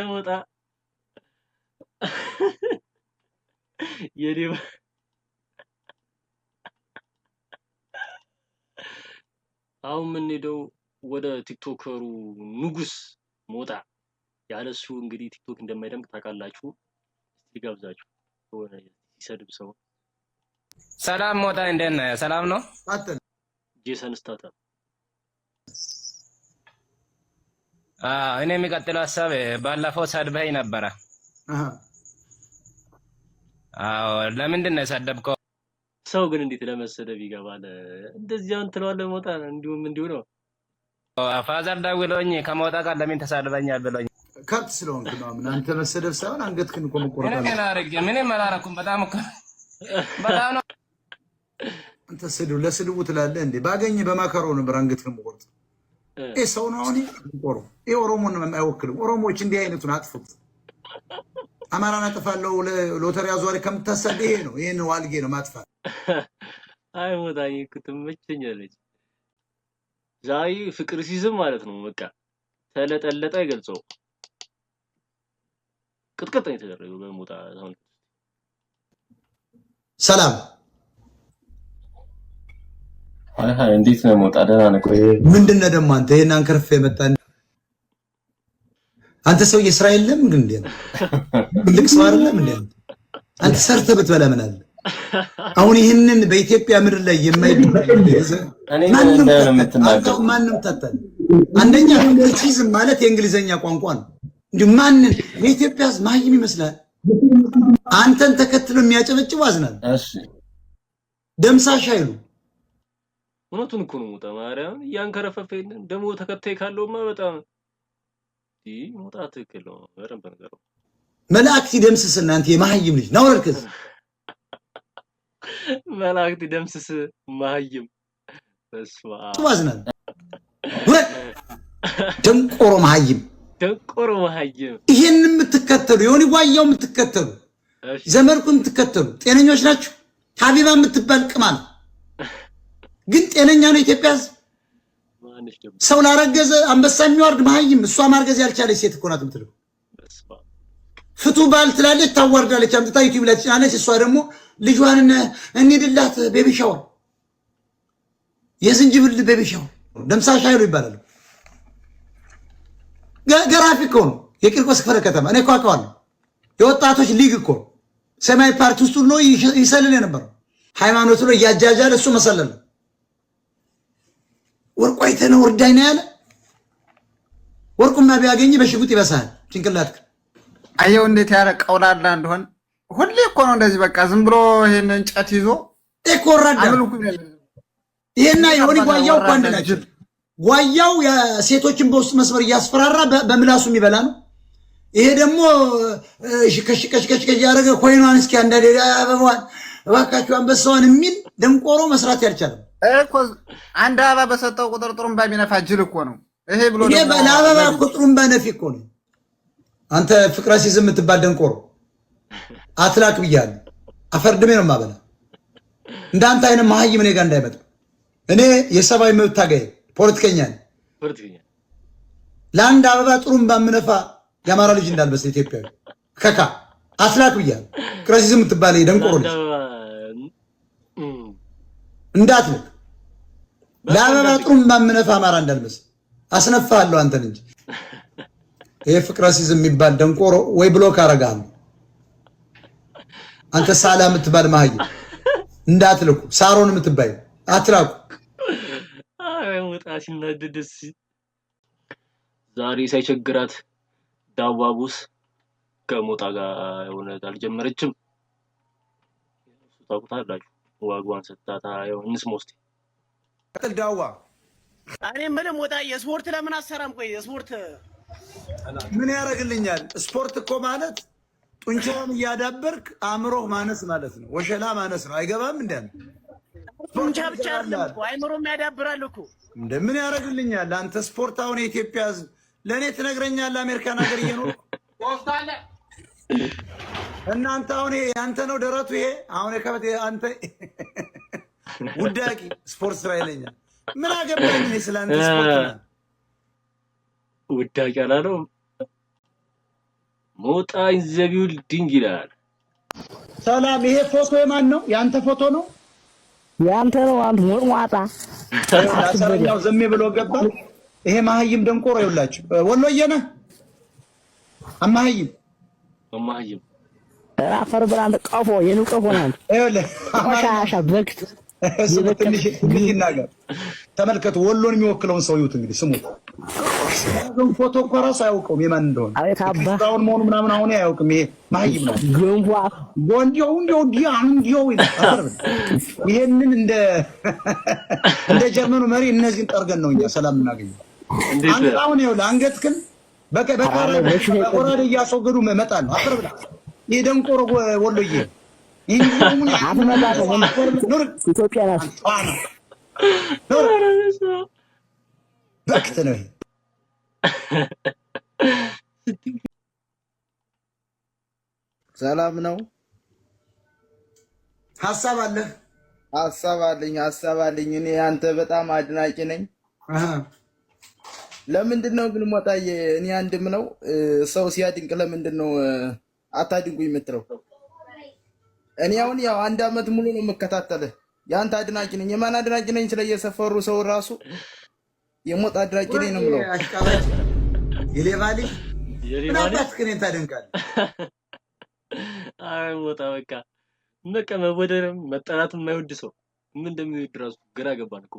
ሞጣ የኔ አሁን የምንሄደው ወደ ቲክቶከሩ ንጉስ ሞጣ። ያለሱ እንግዲህ ቲክቶክ እንደማይደምቅ ታውቃላችሁ። እስቲ ጋብዛችሁ የሆነ ሲሰድብ ሰው። ሰላም ሞጣ፣ እንዴት ነህ? ሰላም ነው? ቀጥል። ጄሰን ስታተም። እኔ የሚቀጥለው ሀሳብ ባለፈው ሰድበኸኝ ነበረ። አዎ፣ ለምንድን ነው የሰደብከው? ሰው ግን እንዴት ለመሰደብ ይገባል? እንደዚህ አሁን ትለዋለህ ሞጣ። እንዲሁም እንዲሁ ነው። Father ደውሎኝ ከሞጣ ጋር ለምን ተሳድበኛል ብሎኝ። ከብት ስለሆንክ ነው። ምን አንተ መሰደብ ሳይሆን አንገትህን እኮ መቆረጥ ምንም አለ። ግን አድርጌ ምንም አላደረኩም። በጣም እኮ በጣም ነው። አንተ ስድብ ለስድቡ ትላለህ እንዴ? ባገኘ በማከራው ነበር አንገትህን መቆረጥ። ይህ ሰው ነው አሁን ቆሮ። ይህ ኦሮሞን አይወክልም። ኦሮሞዎች እንዲህ አይነቱን አጥፉት። አማራን አጥፋለሁ ሎተሪ አዟሪ ከምታሳብ ይሄ ነው። ይሄን ዋልጌ ነው ማጥፋት። አይ ሞጣዬ እኮ ትመቸኛለች። ዛሬ ፍቅር ሲዝም ማለት ነው። በቃ ተለጠለጠ አይገልጸው። ቅጥቅጥ ነው የተደረገው በሞጣ አሁን። ሰላም። Hi hi፣ እንዴት ነህ ሞጣ? ደህና ነህ? ቆይ ምንድን ነህ ደግሞ አንተ ይሄን አንከርፍ የመጣ አንተ ሰውዬ ስራ የለም ግን እንዴ? ትልቅ ሰው አይደለም እንዴ? አንተ ሰርተህ ብትበላ ምን አለ? አሁን ይህንን በኢትዮጵያ ምድር ላይ የማይደረግ እኔ ምን ማንም እንደሆነ ታታል። አንተ የምትናገር አሁን ማንም ታታል። አንደኛ ፍቅርሲዝም ማለት የእንግሊዘኛ ቋንቋ ነው። እንዲሁ ማንን የኢትዮጵያ ሕዝብ መሀይም ይመስላል? አንተን ተከትሎ የሚያጨበጭቡ አዝናል። እሺ። ደምሳሽ አይሉ። እውነቱን እኮ ነው ሞጣ። ማርያም እያንከረፈፈ የለን ደግሞ ተከታይ ካለውማ በጣም ይህ ሞጣ ትክክል ነው። በደንብ ነገረው። መላእክት ይደምስስ። እናንተ የመሀይም ልጅ ናውረድ ከዚህ። መላእክት ደምስስ መሀይም። በስመ አብ። አዝናል። ውረድ ደንቆሮ መሀይም። ደንቆሮ መሀይም። ይሄን የምትከተሉ የሆነ ጓያው የምትከተሉ ዘመድኩን የምትከተሉ ጤነኞች ናችሁ? ሀቢባ የምትባል ቅማል ግን ጤነኛ ነው የኢትዮጵያ ሕዝብ? ማነች ደግሞ? ሰው ላረገዘ አንበሳ የሚዋርድ መሀይም። እሷ ማርገዝ ያልቻለች ሴት እኮ ናት የምትለው። በስመ አብ። ፍቱ ባል ትላለች፣ ታዋርዳለች፣ አምጥታ ዩቲዩብ ላይ ትጭናለች። እሷ ደግሞ ልጇን እንሂድላት baby shower፣ የዝንጅብል baby shower። ደምሳሽ ኃይሉ ይባላል። ገራፊ እኮ ነው። የቂርቆስ ክፍለ ከተማ እኔ እኮ አውቀዋለሁ። የወጣቶች ሊግ እኮ ነው። ሰማያዊ ፓርቲ ውስጥ ሁሉ ይሰልል የነበረው ሃይማኖት ነው እያጃጃለ እሱ መሰለል ነው። ወርቁ አይተህ ነው እርዳኝ ነው ያለ። ወርቁማ ቢያገኝ በሽጉጥ ይበሳል ጭንቅላትክ። አየው እንዴት ያለ ቀውላላ እንደሆን። ሁሌ እኮ ነው እንደዚህ በቃ ዝም ብሎ ይሄን እንጨት ይዞ እኮ ወራዳ። አምልኩ ይላል። ይሄና የሆኒ ጓያው እኮ አንድ ወራዳ ናቸው። ጅል። ጓያው የሴቶችን በውስጥ መስመር እያስፈራራ በምላሱ የሚበላ ነው። ይሄ ደግሞ ከሽ ከሽ ከሽ ከሽ ያደረገ ኮይኗን እስኪ አንዳንዴ አበባዋን እባካችሁ አንበሳዋን የሚል ደንቆሮ መስራት ያልቻለም። እኮ አንድ አበባ በሰጠው ቁጥር ጥሩምባ የሚነፋ ጅል እኮ ነው ይሄ ብሎ ይሄ ደግሞ ለአበባ እኮ ጥሩምባ ነፊ እኮ ነው። አንተ ፍቅረ ሲዝም የምትባል ደንቆሮ አትላክ ብያለሁ። አፈርድሜ ነው የማበላ። እንዳንተ አይነት መሀይም እኔ ጋር እንዳይመጣ። እኔ የሰብአዊ መብት ታጋይ ፖለቲከኛ ነኝ። ፖለቲከኛ። ለአንድ አበባ ጥሩምባ የምነፋ የአማራ ልጅ እንዳልመስል ኢትዮጵያዊ ከካ አትላክ ብያለሁ። ፍቅረ ሲዝም የምትባል ደንቆሮ ለአንድ ልጅ አበባ እንዳትልክ። በቃ ለአበባ እንዳትልክ። ጥሩምባ የምነፋ አማራ እንዳልመስል አስነፋለሁ አንተን እንጂ። ይሄ ፍቅረ ሲዝም የሚባል ደንቆሮ ወይ block አረጋለሁ። አንተ ሳላ የምትባል መሀይም እንዳትልኩ። ሳሮን የምትባይ አትላኩ። አይ ሞጣ ሲናደድ ደስ ሲል። ዛሬ ሳይቸግራት ዳዋ ቦስ ከሞጣ ጋር የሆነ አልጀመረችም። እሱ ታውቁታላችሁ። ዋጋዋን ሰጥታታ ያው እንስማ እስኪ። ቀጥል ዳዋ። እኔ የምልህ ሞጣ የስፖርት ለምን አሰራም? ቆይ የስፖርት ምን ያደርግልኛል? ስፖርት እኮ ማለት ጡንቻውን እያዳበርክ አእምሮህ ማነስ ማለት ነው። ወሸላ ማነስ ነው። አይገባም እንደ ጡንቻ ብቻ አይደለም እኮ አይምሮም ያዳብራል እኮ። እንደ ምን ያደርግልኛል? አንተ ስፖርት አሁን የኢትዮጵያ ሕዝብ ለእኔ ትነግረኛለህ? አሜሪካን ሀገር እየኖርኩ እናንተ አሁን ይሄ ያንተ ነው ደረቱ። ይሄ አሁን የከበት አንተ ውዳቂ ስፖርት ስራ ይለኛል። ምን አገባኝ እኔ ስለ አንተ ስፖርት ነው። ውዳቂ አላለውም። ሞጣ in the building ይላል። ሰላም፣ ይሄ ፎቶ የማን ነው? የአንተ ፎቶ ነው? ያንተ ነው። አንተ ሞጥሟጣ አሰረኛው ዘሜ ብሎ ገባ። ይሄ መሀይም ደንቆሮ ይውላችሁ። ወሎዬ ነህ አማሀይም መሀይም አፈር ብላ አንተ ቀፎ የንብ ቀፎ ነህ አንተ። ይኸውልህ ቆሻሻ በክት ስሙ፣ ትንሽ ትንሽ ይናገር። ተመልከቱ፣ ወሎን የሚወክለውን ሰው ይዩት። እንግዲህ ስሙት። የያዘውን ፎቶ እኮ ራሱ አያውቀውም የማን እንደሆነ። አቤት አባ ብራውን መሆኑ ምናምን አሁን አያውቅም። ይሄ መሀይም ነው። ገንፎ አፍ እንዲያው እንዲያው እንዲያ እንዲያው ይላል። አፈር ብላ። ይሄንን እንደ ጀርመኑ መሪ እነዚህን ጠርገን ነው እኛ ሰላም የምናገኘው። እንዴት አንተ አሁን ይኸውልህ አንገትህን በቆራዴ እያስወገዱ መጣል ነው። አፈር ብላ። ይሄ ደንቆሮ ወሎዬ አትመጣም። ኢትዮጵያ ናት። በክት ነው ይሄ። ሰላም ነው። ሀሳብ አለህ? ሀሳብ አለኝ፣ ሀሳብ አለኝ። እኔ አንተ በጣም አድናቂ ነኝ። ለምንድን ነው ግን ሞጣዬ፣ እኔ አንድም ነው ሰው ሲያድንቅ ለምንድን ነው አታድንቁኝ የምትለው? እኔ አሁን ያው አንድ አመት ሙሉ ነው የምከታተልህ። የአንተ አድናቂ ነኝ። የማን አድናቂ ነኝ? ስለ የሰፈሩ ሰው ራሱ የሞጣ አድናቂ ነኝ ነው የምለው። አሽቃባጭ የሌባ ልጅ ምን የሌባ ልጅ አባትህ እኔን ታደንቃለህ? አይ ሞጣ በቃ መወደድም መጠላትም የማይወድ ሰው ምን እንደሚወድ ራሱ ግራ ገባን እኮ።